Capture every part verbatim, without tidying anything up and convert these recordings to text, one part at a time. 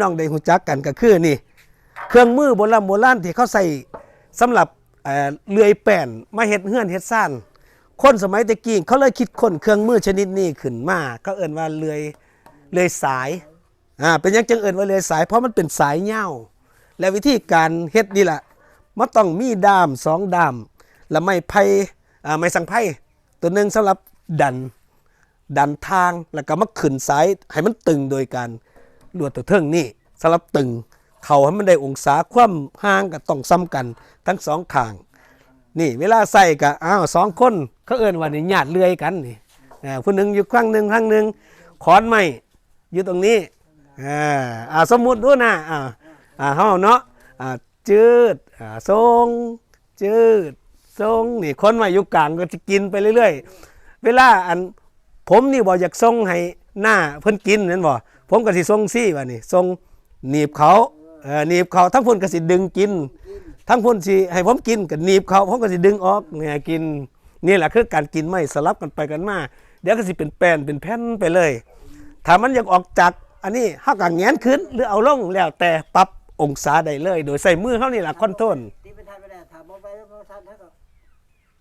น้องได้รู้จักกันก็คือนี่ เครื่องมือโบราณโบราณที่เขาใช้สำหรับ เอ่อ เลื่อยแป้นมาเฮ็ดเฮือนเฮ็ดซาน คนสมัยแต่กี้เขาเลยคิดค้นเครื่องมือชนิดนี้ขึ้นมา เขาเอิ้นว่าเลื่อย เลื่อยสาย อ่า เป็นหยังจึงเอิ้นว่าเลื่อยสาย เพราะมันเป็นสายยาว และวิธีการเฮ็ดนี่แหละ มันต้องมีด้ามสองด้าม และไม้ไผ่ อ่า ไม้สังไพรตัวหนึ่งสำหรับดัน ดันทาง แล้วก็มาขึ้นสายให้มันตึงโดยการลวดตัวเทิงนี่ สำหรับตึงเข้าให้มันได้องศา ความห่างก็ต้องส่ำกันทั้งสองข้าง นี่เวลาใส่ก็ อ้าว สองคน เขาเอิ้นว่านี่ญาติเลื่อยกันนี่ อ่า ผู้หนึ่งอยู่ข้างหนึ่ง ข้างหนึ่ง ขอนไม้อยู่ตรงนี้ อ่า อ่า สมมุติดูนะ อ่า อ่า เฮาเนาะ อ่า จืด อ่า ส่ง จืด ส่ง นี่ ขอนไม้อยู่กลางก็จะกินไปเรื่อยๆ เวลาอัน ผมนี่บ่อยากส่งให้หน้าเพิ่นกินแม่นบ่ ผมก็สิส่งซี่ว่านี่ ส่งหนีบเขา เออ หนีบเขา ทั้งเพิ่นก็สิดึงกิน ทั้งเพิ่นสิให้ผมกินก็หนีบเขา ผมก็สิดึงออกเนี่ยกิน นี่แหละคือการกินไม้สลับกันไปกันมา เดี๋ยวก็สิเป็นแป้นเป็นแผ่นไปเลย ถ้ามันอยากออกจากอันนี้ เฮาก็แหงนขึ้นหรือเอาลง แล้วแต่ปรับองศาได้เลย โดยใช้มือเฮานี่แหละคอนโทรล ตีเป็นทานไม่ได้ถามเอาไปแล้วมันทานเท่ากับ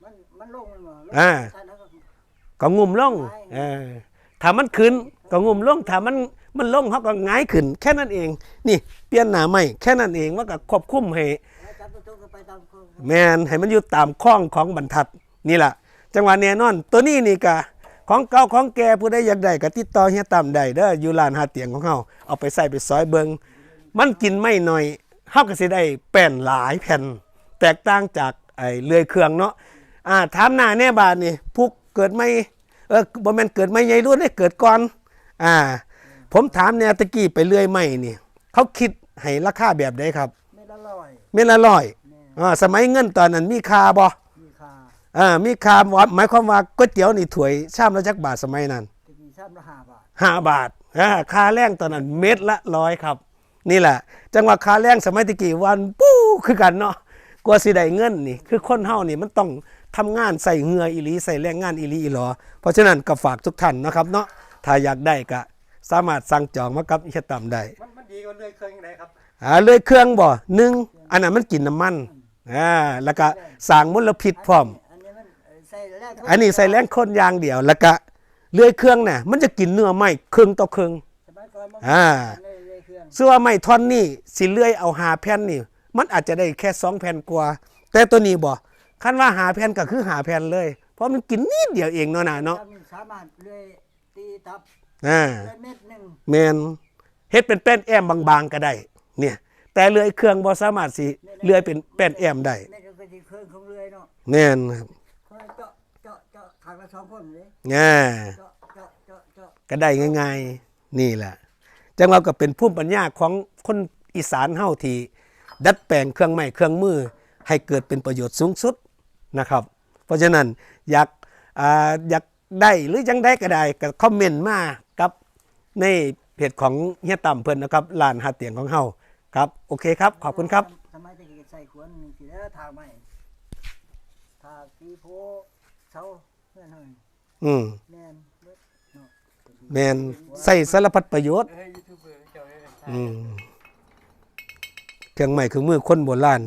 มันมันลงมันบ่ อ่า ทานเท่ากับ ก็งุ่มลง เออ ถ้ามันขึ้นก็งุ่มลง ถ้ามัน มันลงเฮาก็หงายขึ้น แค่นั้นเอง นี่ เปลี่ยนหน้าไม้แค่นั้นเอง มันก็ควบคุมให้ แล้วจับตัวๆก็ไปตามเครื่อง แม่น ให้มันอยู่ตามข้องของบรรทัด นี่ล่ะ จังหวะแน่นอน ตัวนี้นี่ก็ของเก่าของแก่ ผู้ใดอยากได้ก็ติดต่อเฮียตั้มได้เด้อ อยู่ร้านหาเตียงของเฮา เอาไปใส่ไปสอยเบิ่ง มันกินไม้น้อย เฮาก็สิได้แป้นหลายแผ่น แตกต่างจากไอ้เลื่อยเครื่องเนาะ อ่า ถามหน้าแน่บาดนี่ ผู้เกิดใหม่ เออ บ่แม่นเกิดใหม่ใหญ่ล้วนเด้ เกิดก่อน อ่า ผมถามแน่ ตะกี้ไปเลื่อยไม้นี่ เขาคิดให้ราคาแบบใดครับ เม็ดละร้อย เม็ดละร้อย แม่น อ่า สมัยเงินตอนนั้นมีค่าบ่ มีค่า อ่า มีค่า หมายความว่าก๋วยเตี๋ยวนี่ถ้วยชามละจักบาทสมัยนั้น ตะกี้ชามละห้าบาท ห้าบาท อ่า ค่าแรงตอนนั้นเม็ดละร้อยครับ นี่แหละ จังหวะค่าแรงสมัยตะกี้วันปู้คือกันเนาะ กว่าสิได้เงินนี่ คือคนเฮานี่มันต้องทำงานใช้เหงื่ออีหลี ใช้แรงงานอีหลีอีหลอ เพราะฉะนั้นก็ฝากทุกท่านนะครับเนาะ ถ้าอยากได้ก็สามารถสั่งจองมากับเฮียตั้มได้ มันมันดีกว่าเลื่อยเครื่องยังไงครับ อ่า เลื่อยเครื่องบ่ หนึ่ง อันนั้นมันกินน้ำมัน อ่า แล้วก็สร้างมลพิษพร้อม อันนี้มันใส่แรงคน อันนี้ใส่แรงคนอย่างเดียว แล้วก็เลื่อยเครื่องน่ะ มันจะกินเนื้อไม้ครึ่งต่อครึ่ง สมัยก่อนมัน อ่า เลื่อยเครื่อง ส่วนไม้ท่อนนี่สิเลื่อยเอาห้าแผ่นนี่ มันอาจจะได้แค่สองแผ่นกว่า แต่ตัวนี้บ่ คันว่าห้าแผ่นก็คือห้าแผ่นเลย เพราะมันกินนิดเดียวเองเนาะนะเนาะ จำนี่สามารถเลื่อยตีตับ อ่า เลื่อยเม็ดหนึ่ง แม่น เฮ็ดเป็นแป้นแอมบางๆก็ได้ เนี่ย แต่เลื่อยเครื่องบ่สามารถสิเลื่อยเป็นแป้นแอมได้ เม็ดก็คือเครื่องของเลื่อยเนาะ แม่นครับ เครื่องเจาะ เจาะ เจาะ ข้างละสองคนเลย อ่า เจาะ เจาะ เจาะ เจาะ ก็ได้ง่ายๆ นี่แหละ จังว่าก็เป็นภูมิปัญญาของคนอีสานเฮาที่ดัดแปลงเครื่องไม้เครื่องมือให้เกิดเป็นประโยชน์สูงสุดนะครับ เพราะฉะนั้นอยาก อ่า อยากได้หรือจังใดก็ได้ ก็คอมเมนต์มากับในเพจของเฮียตั้มเพิ่นนะครับ ร้านหาเตียงของเฮาครับ โอเคครับ ขอบคุณครับ สมัยตะกี้ใส่ขวานนี่สิแล้วถากไม้ ถากตีโพเสาเฮือนเฮานี่ อืม แม่นเบิดเนาะ แม่น ใส่สารพัดประโยชน์ เอ้ย ยูทูบเบอร์เจ้าเอ้ย อืม เครื่องไม้เครื่องมือคนโบราณ